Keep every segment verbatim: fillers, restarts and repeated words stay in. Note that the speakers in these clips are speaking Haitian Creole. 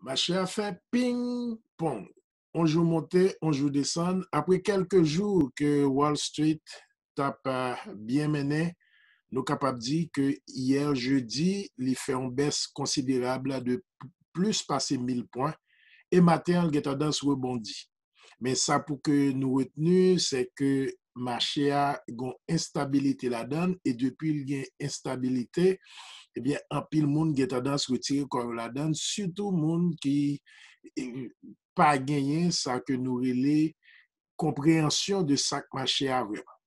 Mache a fè ping pong. On jou monte, on jou desann. Apre kèlke jou ke Wall Street t ap byen mennen, nou kapab di ke yè jedi, li fè yon bès konsiderab de plis pase mil pwen. E maten an, l gen tandans rebondi. Men sa pou ke nou retni, se ke mache a gen enstabilite ladan l, e depi l gen enstabilite, ebyen, anpil moun gen tandans retire kò yo ladan l, sitou moun ki eh, pa genyen sa ke nou rele konpreyansyon de sa k mache a vrèman.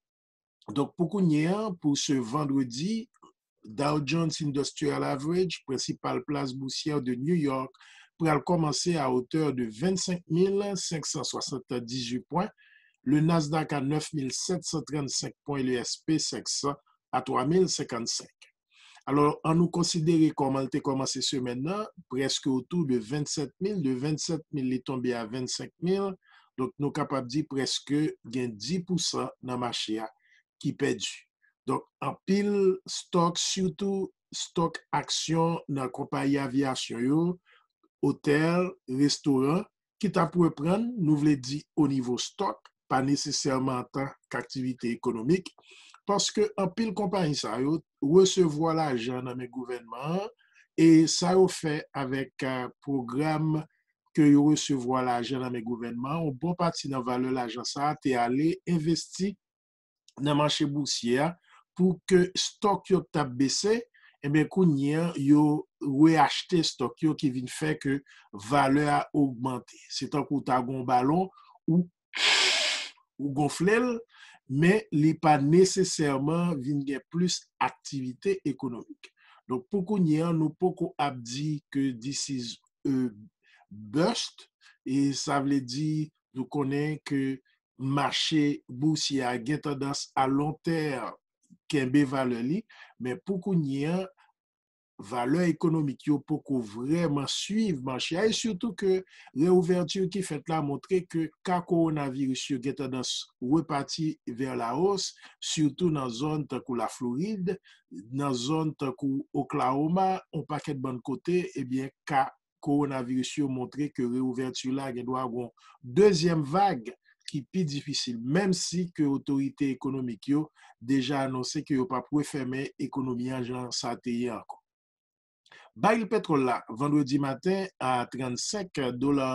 Donk, pou kounye a, pou se vandredi, Dow Jones Industrial Average, prensipal plas bousyè de New York, pral kòmanse a otè de vennsenk mil senk san swasanndizwit pwen, le Nasdaq a nèf mil sèt san trannsenk pwen, le S P senk san a twa mil senkannsenk. Alò, an nou konsidere kòman l te kòmanse semèn nan, prèske otou de vennsèt mil, de vennsèt mil li tonbe a vennsenk mil, donk nou kapab di prèske gen dis pousan nan mache a ki pèdi. Donk, anpil stòk, sitou stòk aksyon nan konpayi avyasyon yo, otèl, restoran, ki t ap reprann, nou vle di o nivo stòk, pa nesesèman antan k aktivite ekonomik, paske anpil konpayi sa yo resevwa lajan nan men gouvènman an, e sa yo fè avèk pwogram ke yo resevwa lajan nan men gouvènman an, yon bon pati nan valè lajan sa a te ale envesti nan mache bousyè a pou ke stòk yo k t ap bese, ebyen kounye a yo reachte stòk yo ki vin fè ke valè a ogmante. Se tankou w ta gen yon balon ou ou gonfle l, men li pa nesesèman vin gen plis aktivite ekonomik. Donk pou kounye a, nou poko ap di ke this is a bust, e sa vle di nou konnen ke mache bousyè a gen tandans a lon tèm kenbe valè li, men pou kounye a, valè ekonomik yo poko vrèman swiv mache a, e sitou ke reouvèti ki fèt la montre ke ka kowonaviris yo gen tandans repati vè la os, sitou nan zòn tankou Laflorid, nan zòn tankou Oklahoma, yon pakèt bann kote, ebyen, ka kowonaviris yo montre ke reouvèti la gen dwa gen yon dezyèm vag ki pi difisil, menm si ke otorite ekonomik yo deja anonse ke yo p ap refèmen ekonomi an jan sa te ye ankò. Baril petwòl la, vandredi maten, a trannsenk dola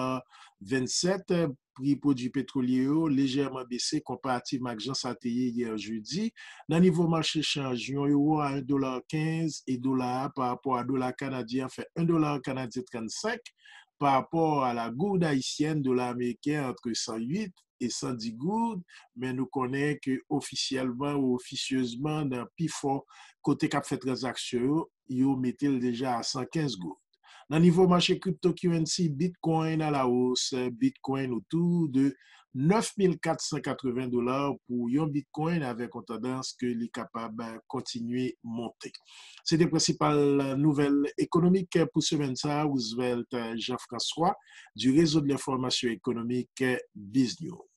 vennsèt, pri pwodui petwolye yo lejèman bese konparativman ak jan sa te ye yè jedi. Nan nivo mache chanj, yon ewo a en dola kenz e dola a pa rapò a dola kanadyen an fè en dola kanadyen trannsenk, pa rapò a la goud ayisyèn, dola ameriken ant san uit e san dis goud, men nou konnen ke ofisyèlman ou ofisyezman nan pifò kote k ap fè tranzaksyon yo, yo mete l deja a san kenz goud. Nan nivo mache cryptocurrency, Bitcoin à la hausse, Bitcoin otou de nèf mil kat san katreven dola pou yon Bitcoin avèk yon tandans ke li kapab kontinye monte. Se te prensipal nouvèl ekonomik pou semèn sa a, Roosevelt Jean-François, du réseau de l'information économique Biznews.